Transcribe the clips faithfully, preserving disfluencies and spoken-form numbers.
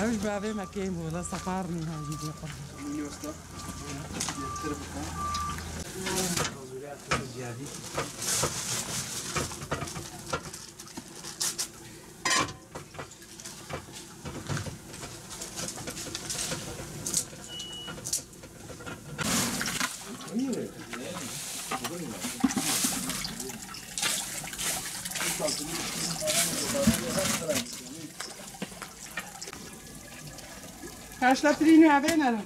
Ew ji bavê me kêm bû, wela sefar nîha jî bê qurban. Kaşla pirînê avê nere.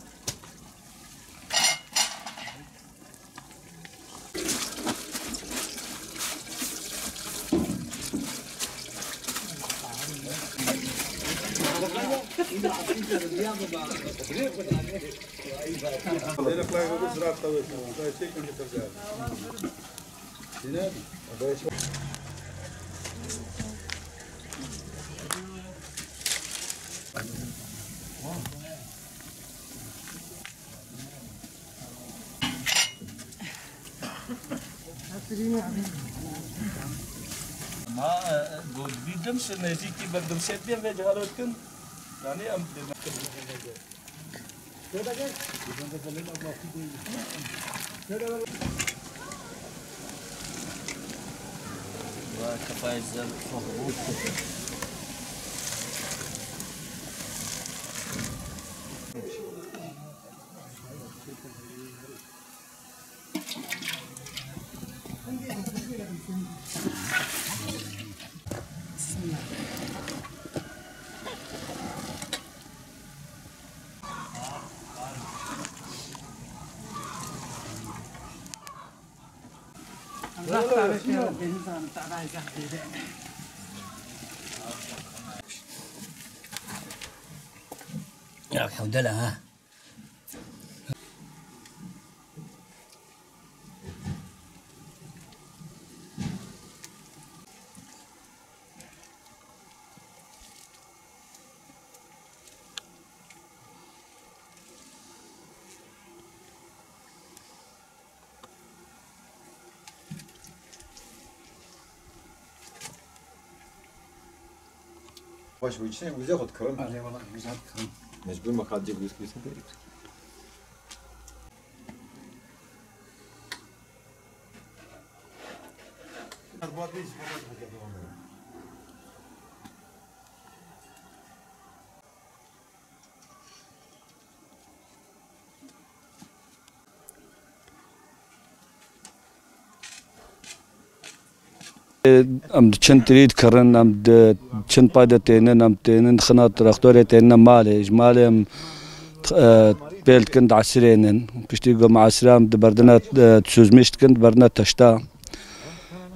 Ma, e, e, go-, bi Dims, nêzîkî bi Dimsê bên vê cihalo dikin. Yani em Ya hewdela ha. Baş bu içine güzel kod kırın. Erê wala güzel kırın. Mecbur makal cebir üstü. Em di çin tirî dikirin, em di çin pay de tênin, em tênin xina traktorê tênine malê. Ji malê em, e, pêl dikin, diesirênin. Piştî ku me esira em diberdine, e, suzmîş dikin, diberdine teşta.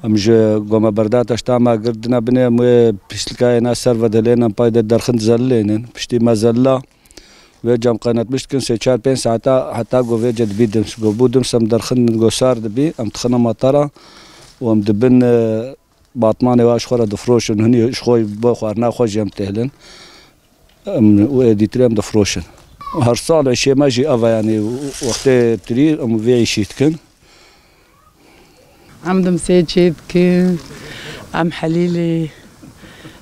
Em ji goma berda teşta me girdine binê, em wê pîslika êna ser ve dilên, em pay de derxin zelilênin. Piştî me zelila, vê cem qenetmiş dikin, sê çar pênc saeta heta ku vê ce dibî Dims. Ku bû Dims em derxin, ku sar dibî, em dixine matara û em dibin, e, batmanê wa ji xwe re difroşin. Hinî ji xwe bo xwarina xwe jî em têlin. Em û êdîtirê em difroşin. Her sal îşê me jî ev e, yanî wextê tirî em vê îşî dikin. Em Dimsê çê dikin, em Helîlê,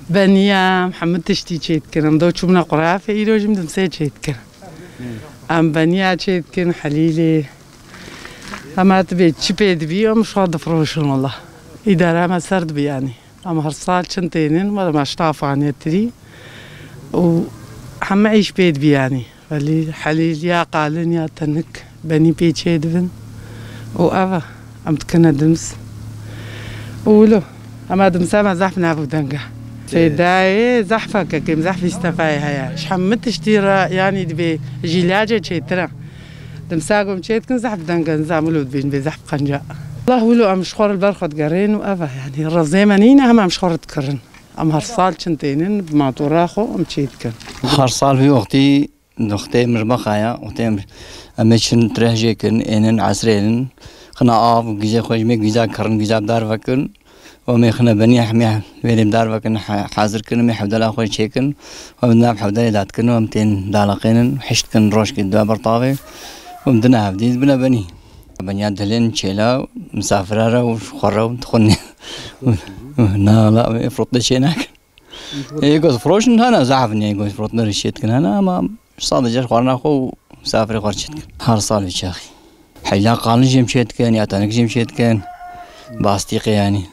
Beniya, em hemû tiştî çê dikin. Em do çûbûna qurafê, îro jî em Dimsê çê dikin. Em Beniya çê dikin, Helîlê. Em hatibê çi pê dibî, em ji xwe difroşin wela. Îdara me ser dibî yanî. Em her sal çin tênin, wela me ştafanê tirî. Û heme îş pê dibî yanî. Welî Helîl ya qalin ya tenik benî pê çê dibin. Û ev e, em dikine Dims. Û wilo, hema Dimsa me zehf navûdeng e. Fêdayê zehfeke kêm, zehf îstefayê heye. Ji hemû tiştî re, yanî dibê jî lacê çêtir e. Dimsa ku em çê dikin zehf deng e, nizam wilo dibên bê zehf qenca. Allah wilo em ji xwe re li ber xwe digerên û ev e, yanî rezê me nîne, hema em ji xwe re dikirin. Em her sal çin tênin, bi matora xwe em çê dikin. Her sal vî wextî Doxtê mirbexa ya, wextê em, em ê çin tirehjê kin, ênin esrênin, xina av, gîzê xwe ji me gîza kirin, gîza bi dar vekin. Û em ê xine benî hemî vêrê bi dar vekin, he-, hazir kin, em ê hewdela xwe çêkin. Û em di nav hewdelê de dikin û em tên daleqênin, hişt kin rojkê dua ber tavê. Û em dine hevdî, dibine benî. Benya dilên çêla, misafira re û xwe re û dixwin. Na, la, em ê frotê çê nakin. Ê ku firoşin hene zehf ne, ku firotner çê dikin hene, ama sadece xwarina xwe û misafirê xwe çê dikin. Her sal vî çaxî. Heyla qalin jê çê dikin, ya tenik jê çê dikin. Bastîqê yani.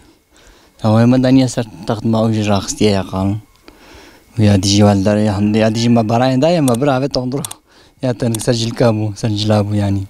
Hewayê me daniye ser text ma û jî raxistiye ya qalin. Ya dijî welder ya hinde, ya dijî me barayên daye me bir avê tondro. Ya tenik ser cilka bû, ser cila bû yani.